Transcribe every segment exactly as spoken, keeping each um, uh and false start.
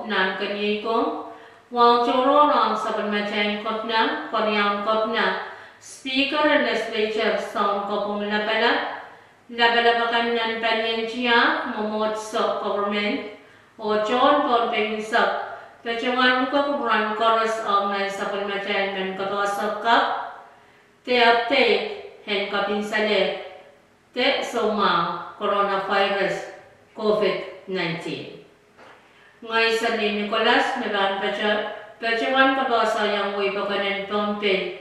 nan keniei ko, wahu tohrohr ong sapwellimatail Kepina, Keriaun Kepina, Speaker en Legislature Sounkopwung Lapalap, lapalap akan nan palien tiahk, mwomwohdiso, government, oh tohn Pohnpei unsek, patohwan kupwuren koaros ong nan sapwellimatail mehn kapehse kapw, de update en kapinsalehd de soumwahu coronavirus COVID nineteen. Ngehi Serlin Nicholas me pahn patohwan kapehseiong wehi pokon en Pohnpei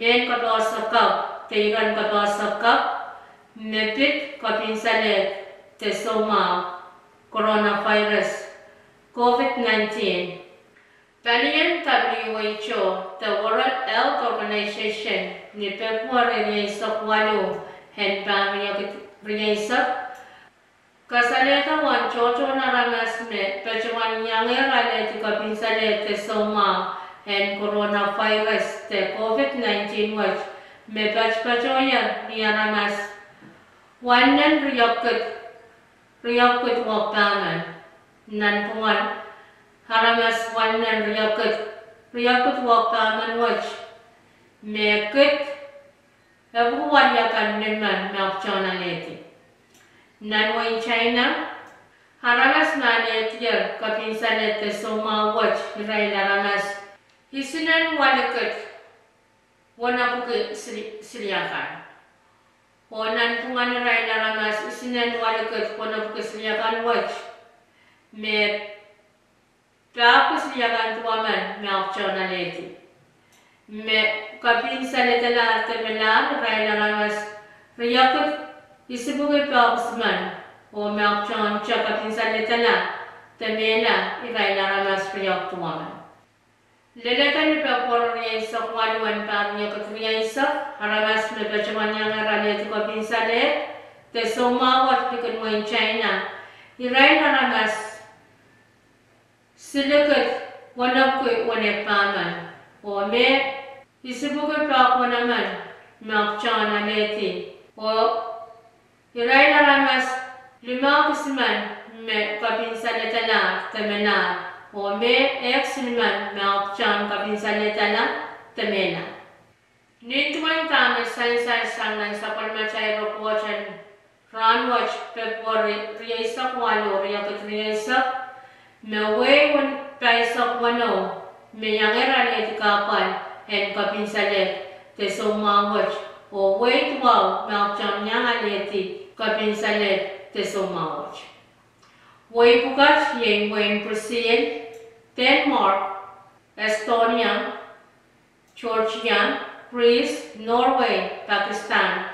mehn kapehse kapw de iren kapehse kapw me pid kapinsalehd de soumwahu coronavirus COVID nineteen. Palien WHO de World Health Organization ni Pwehpwehri rieisek waluh en pahr riekid rieisek kasalehda uwen tohtohn aramas me patohwan iangehr alehdi kapinsalehd de soumwahu en coronavirus de COVID nineteen wet me patopatohier ni aramas waluh nen riekid, riekid wehk pahmen. Nanpwungen aramas waluh nen riekid, riekid wehk pahmen wet me kid epwiki weliakal limmen me patohwan alehdi. Nan wehin China, aramas me alehdier kapinsalehd de soumwahu wet irail aramas isinen welikid wenepwiki siliakan. Oh nanpwungen irail aramas isinen welikid wenepwiki siliakan wet me pahpwiki siliakan duwemen me patohwan alehdi. Me kapinsaledalahr de melahr irail aramas riekid isipwiki pahpwiki isimen, oh me patohwan te kapinsaledala de mehla irail aramas riekid duwemen. Leledo ni Pwehpwehri rieisek waluh en pahr riekid rieisek, aramas me patohwan iangehr alehdi kapinsalehd de soumwahu wet likin wehin China, irail aramas silikid wenepwiki weneik pahmen, oh me isipwiki pahpwiki wenemen me patohwan alehdi, oh irail aramas limehki isimen me kapinsaledalahr de melahr, oh me ehk silimen me patohwan kapinsaledala de mehla. Nin duwen dahme sansal sang nan sapwellimatail repwoht en rahnwet Pwehpwehri rieisek waluh riekid rieisek, me wehi pahisek weneu me iangehr alehdi kahpwal en kapinsalehd de soumwahu wet, oh wehi duwau me patohwan iang alehdi kapinsalehd de soumwahu wet. Wehi pwukat iei wehin Brazil, Denmark, Estonia, Georgia, Greece, Norway, Pakistan,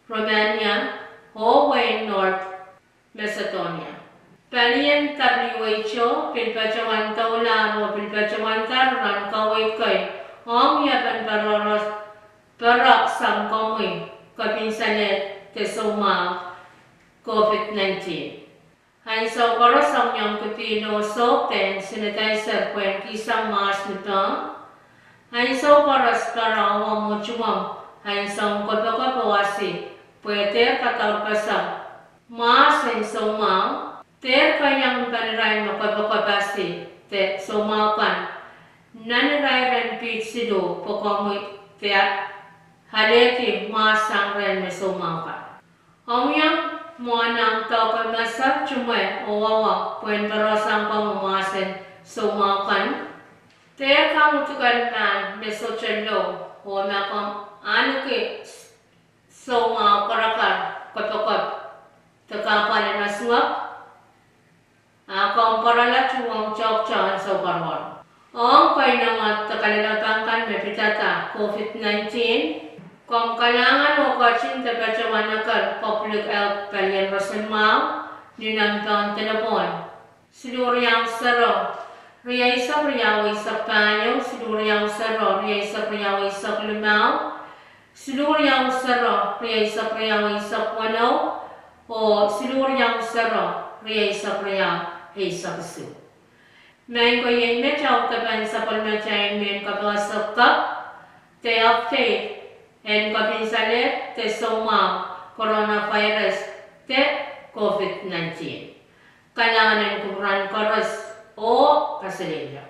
Romania, oh wehin North Macedonia. Palien WHO pil patohwan doulahr oh pil patohwan dar rahn kaweid kei ong iepen poarosang komwi kapinsalehd de soumwahu COVID nineteen. Ansou koaros ong iong kipihlo sohp de hand sanitizer pwehn kihsang mwahs ni pehmw. Ansou koaros pahrawe mwotomwomw ansoun kopokop oh asi, pwe dehr kadaur pasapw. Mwahs en soumwahu dehr keiong pen irail me kopokop, asi de soumwahu kan nan irair en piht siluh pwe komwi dehr alehdi mwahs sang rehn me soumwahu kan. Omw iang mwohnahng doahke mese, tumwe oh wawa pwehn poarosang komwi mwahs en soumwahu kan. Dehr kamwudiken mahn me sohte lou, oh ma komw ahneki soumwahu karakar kopokop de kahpwal en osngek, a komw pwarala tuhwong toahkte ansou koaros. Ong keinemwe de kalelapak kan me pidada COVID nineteen, komw kalahngan oh ketin de patohwan eker Public Health palien roson mwahu ni nempehn delepwohn: siluh riau sero, rieisek riau eisek pahieu, siluh riau sero, rieisek riau eisek limau, siluh riau sero, rieisek riau eisek weneu, oh siluh riau sero, rieisek riau eisek isuh. Maing ko, iei met audepen sapwellimatail mehn kapehse kapw de update en kapinsalehd de soumwahu coronavirus de COVID nineteen. Kalahngan en kupwuren koaros. Oh kaselehlie.